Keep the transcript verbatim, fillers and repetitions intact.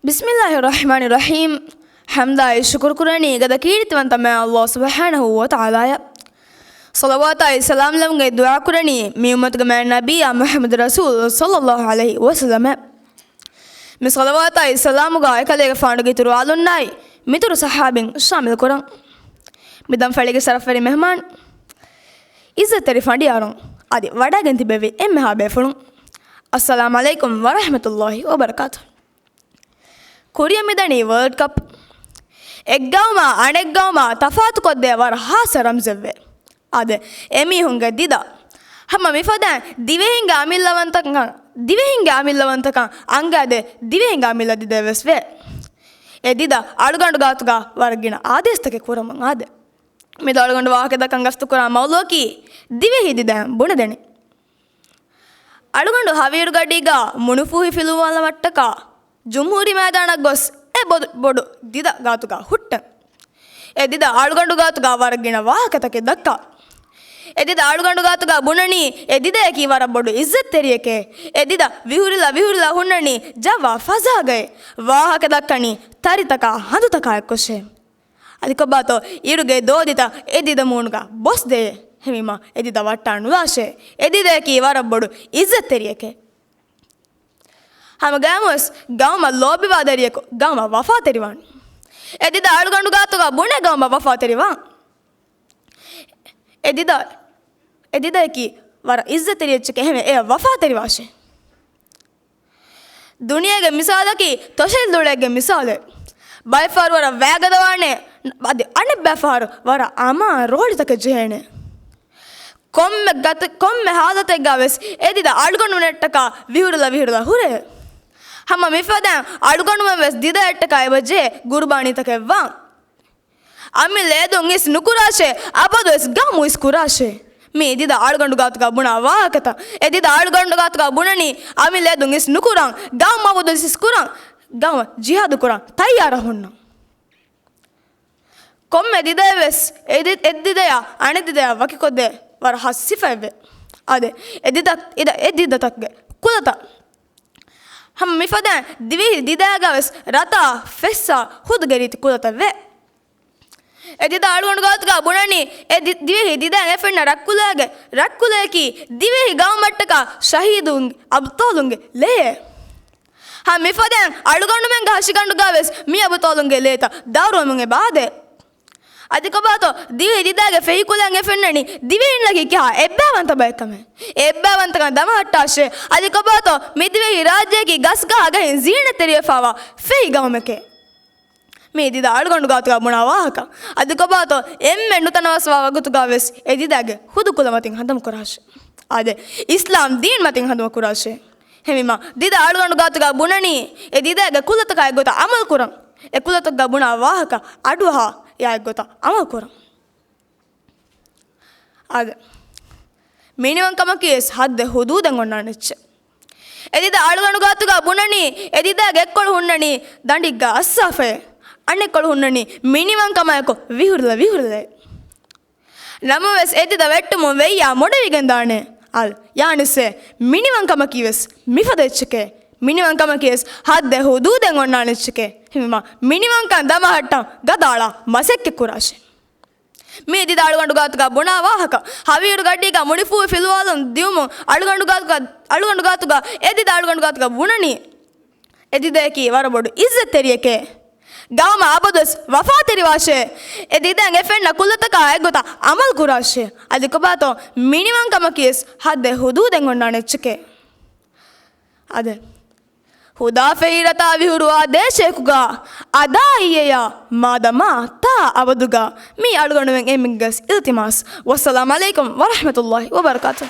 ބިސްމިއްލާހި ރަޙްމާނި ރަޙީމް. ޙަމްދާއި ޝުކުރު ކުރަނީ ގަދަ ކީރިތިވަންތަ މާތް ﷲ ސުބްޙާނަހޫ ވަތަޢާލާއަށް. ޞަލަވާތާއި ސަލާމް ލެވުމުގެ ދުޢާ ކުރަނީ މި އުއްމަތުގެ މާތް ނަބިއްޔާ މުޙައްމަދު ރަސޫލު ޞައްލައްލާހު ޢަލައިހި ވަސައްލަމަށް. މި ޞަލަވާތާއި ސަލާމުގަ އެކަލޭގެފާނުގެ އިތުރު އާލުންނާއި މިތުރު ޞަޙާބީން ޝާމިލް ކުރަން. މި ދަންފަޅިގެ ޝަރަފްވެރި މެހްމާން، ޢިއްޒަތްތެރި ފަނޑިޔާރުން އަދި ވަޑައިގެން ތިބެވި އެންމެހާ ބޭފުޅުން، އައްސަލާމް ޢަލައިކުމް ވަރަޙްމަތުﷲ ވަބަރަކާތު. ކުރިއަށް މިދަނީ ވަރލްޑް ކަޕް. އެއްގައުމާ އަނެއްގައުމާ ތަފާތުކޮށްދޭ ވަރަށް ހާއްސަ ރަމްޒެއްވޭ. އާދެ، އެމީހުންގެ ދިދަ. ހަމަ މިފަދައިން ދިވެހިންގެ އަމިއްލަވަންތަކަން، ދިވެހިންގެ އަމިއްލަވަންތަކަން އަންގާދޭ ދިވެހިންގެ އަމިއްލަ ދިދައެއް ވެސް ވޭ. އެ ދިދަ އަޅުގަނޑު ގާތުގަ ވަރަށް ގިނަ އާދޭސްތަކެއް ކުރަމުން އާދޭ. މިދަ އަޅުގަނޑު ވާހަކަ ދައްކަން ގަސްތުކުރާ މައުޟޫޢަކީ ދިވެހި ދިދައިން ބުނެދެނީ. އަޅުގަނޑު ހަވީރުގަޑީގަ މުނިފޫހި ފިލުވާލަމަށްޓަކާ ޖުމްހޫރީ މައިދާނަށް ގޮސް އެ ބޮޑު، ބޮޑު ދިދަ ގާތުގަ ހުއްޓަން. އެ ދިދަ އަޅުގަނޑު ގާތުގަ ވަރަށް ގިނަ ވާހަކަތަކެއް ދައްކާ. އެ ދިދަ އަޅުގަނޑު ގާތުގަ ބުނަނީ އެ ދިދަޔަކީ ވަރަށް ބޮޑު ޢިއްޒަތްތެރިއެކޭ. އެ ދިދަ ވިހުރިލަ ވިހުރިލަ ހުންނަނީ ޖައްވާ ފަޒާގައޭ. ވާހަކަ ދައްކަނީ ތަރިތަކާ ހަނދުތަކާ އެއްކޮށޭ. އަދި ކޮބާތޯ އިރުގެ ދޯދިތައް އެ ދިދަ މޫނުގަ ބޮސްދޭ. ހެމީމާ އެ ދިދަ ވައްޓާ ނުލާށޭ. އެ ދިދަޔަކީ ވަރަށް ބޮޑު ޢިއްޒަތްތެރިއެކޭ. ހަމަ ގައިމުވެސް ގައުމަށް ލޯބިވާ ދަރިޔަކު ގައުމަށް ވަފާތެރިވާން. އެ ދިދަ އަޅުގަނޑު ގާތުގަ ބުނޭ ގައުމަށް ވަފާތެރިވާން. އެ ދިދަ، އެ ދިދަޔަކީ ވަރަށް ޢިއްޒަތްތެރި އެއްޗެކޭ. އެހެންވެ އެޔަށް ވަފާތެރިވާށޭ. ދުނިޔޭގެ މިސާލަކީ ތޮށެލި ދުޅައެއްގެ މިސާލެއް. ބައެއް ފަހަރު ވަރަށް ވައިގަދަވާނެ، އަދި އަނެއްބައި ފަހަރު ވަރަށް އަމާ ރޯޅިތަކެއް ޖެހޭނެ. ކޮންމެ ގަތަ-، ކޮންމެ ހާލަތެއްގަ ވެސް އެ ދިދަ އަޅުގަނޑުމެންނަށްޓަކާ ވިހުރިލަ ވިހުރިލަ ހުރޭ. ހަމަ މިފަދައިން އަޅުގަނޑުމެން ވެސް ދިދައަށްޓަކާ އެބަޖެހޭ ގުރުބާނީތަކެއް ވާން. އަމިއްލަ އެދުން އިސް ނުކުރާށޭ، އަބަދުވެސް ގައުމު އިސް ކުރާށޭ. މީ އެ ދިދަ އަޅުގަނޑު ގާތުގަ ބުނާ ވާހަކަތައް. އެ ދިދަ އަޅުގަނޑު ގާތުގަ ބުނަނީ އަމިއްލަ އެދުން އިސް ނުކުރަން، ގައުމު އަބަދުވެސް އިސް ކުރަން، ގައުމަށް ޖިހާދު ކުރަން ތައްޔާރަށް ހުންނަން. ކޮންމެ ދިދައެއް ވެސް އެ ދި-، އެއް ދިދަޔާ އަނެއް ދިދަޔާ ވަކިކޮށްދޭ ވަރަށް ހާއްސަ ސިފައެއްވޭ. އާދެ، އެ ދިދަ-، އިދަ-، އެ ދިދަތަކުގެ ކުލަތައް. ހަމަ މިފަދައިން ދިވެހި ދިދައިގަ ވެސް ރަތާ، ފެއްސާ، ހުދުގެ ރީތި ކުލަތައް ވޭ. އެ ދިދަ އަޅުގަނޑު ގާތުގަ ބުނަނީ، އެ ދި-، ދިވެހި ދިދައިން އެ ފެންނަ ރަތްކުލައިގެ ރަތްކުލަޔަކީ ދިވެހި ގައުމަށްޓަކާ ޝަހީދުން އަބްޠާލުންގެ ލޭ. ހަމަ މިފަދައިން އަޅުގަނޑުމެންގެ ހަށިގަނޑުގަ ވެސް މި އަބުޠާލުންގެ ލޭތައް ދާރުވަމުން އެބަ އާދޭ. އަދި ކޮބާތޯ ދިވެހި ދިދައިގެ ފެހިކުލައިން އެ ފެންނަނީ ދިވެހިންނަކީ ކިހާ އެއްބައިވަންތަ ބައެއްކަމެއް. އެ އެއްބައިވަންތަކަން ދަމަހައްޓާށޭ. އަދި ކޮބާތޯ މި ދިވެހި ރާއްޖެއަކީ ގަސްގަހާ ގަހެއް ޒީނަތްތެރިވެފައިވާ ފެހި ގައުމެކޭ. މީ ދިދަ އަޅުގަނޑު ގާތުގަ ބުނާ ވާހަކަ. އަދި ކޮބާތޯ އެންމެ ނުތަނަވަސްވާ ވަގުތުގަ ވެސް އެ ދިދައިގެ ހުދު ކުލަ މަތިން ހަނދަމަ ކުރާށޭ. އާދެ، އިސްލާމް ދީން މަތިން ހަނދުމަ ކުރާށޭ. ހެމިމާ ދިދަ އަޅުގަނޑު ގާތުގަ ބުނަނީ، އެ ދިދައިގެ ކުލަތަކާ އެއްގޮތަށް އަމަލު ކުރަން. އެ ކުލަތަކުގަ ބުނާ ވާހަކަ އަޑުއަހާ އެއާ އެއްގޮތަށް އަމަލު ކުރަން. އާދެ، މިނިވަންކަމަކީ ވެސް ހައްދެއް ހުދޫދެއް އޮންނާނެ އެއްޗެއް. އެ ދިދަ އަޅުގަނޑު ގާތުގަ ބުނަނީ، އެ ދިދައިގެ އެއްކޮޅު ހުންނަނީ ދަނޑިއްގަ އައްސާފައޭ. އަނެއްކޮޅު ހުންނަނީ މިނިވަންކަމާއެކު ވިހުރިލަ ވިހުރިލައޭ. ނަމަވެސް އެ ދިދަ ވެއްޓުމުން ވެއްޔާ މޮޑެވިގެން ދާނެ. އަލް ޔާނިސްއޭ، މިނިވަންކަމަކީ ވެސް މިފަދަ އެއްޗެކޭ. މިނިވަންކަމަކީ ވެސް ހައްދެއް ހުދޫދެއް އޮންނާނެ އެއްޗެކޭ. ހިމަ މިނިވަންކަން ދަމަހައްޓަން ގަދައަޅާ މަސައްކަތް ކުރާށޭ. މީ ދިދަ އަޅުގަނޑު ގާތުގަ ބުނާ ވާހަކަ. ހަވީރު ގަޑީގަ މުނިފޫ ފިލުވާލުން ދިޔުމުން އަޅުގަނޑު ގާތުގަ، އަޅުގަނޑު ގާތުގަ އެ ދިދަ އަޅުގަނޑު ގާތުގަ ބުނަނީ، އެ ދިދަޔަކީ ވަރަށް ބޮޑު އިއްޒަތްތެރިއެކޭ. ގައުމަށް އަބަދުވެސް ވަފާތެރިވާށޭ. އެ ދިދައިން އެ ފެންނަ ކުލަތަކާ އެއްގޮތަށް އަމަލު ކުރާށޭ. އަދި ކޮބާތޯ މިނިވަންކަމަކީވެސް ހައްދެއް ހުދޫދެއް އޮންނާނެ އެއްޗެކޭ. އާދެ، ހުދާ ފެހި ރަތާ ވިހުރުވާ ދޭށޭ ކުގާ، އަދާ އިއްޔެޔާ މާދަމާ ތާ އަބަދުގާ. މީ އަޅުގަނޑުމެން އެންމެންގެ އިލްތިމާސް. ވައްސަލާމް ޢަލައިކުމް ވަރަޙްމަތުﷲ ވަބަރަކާތުހު.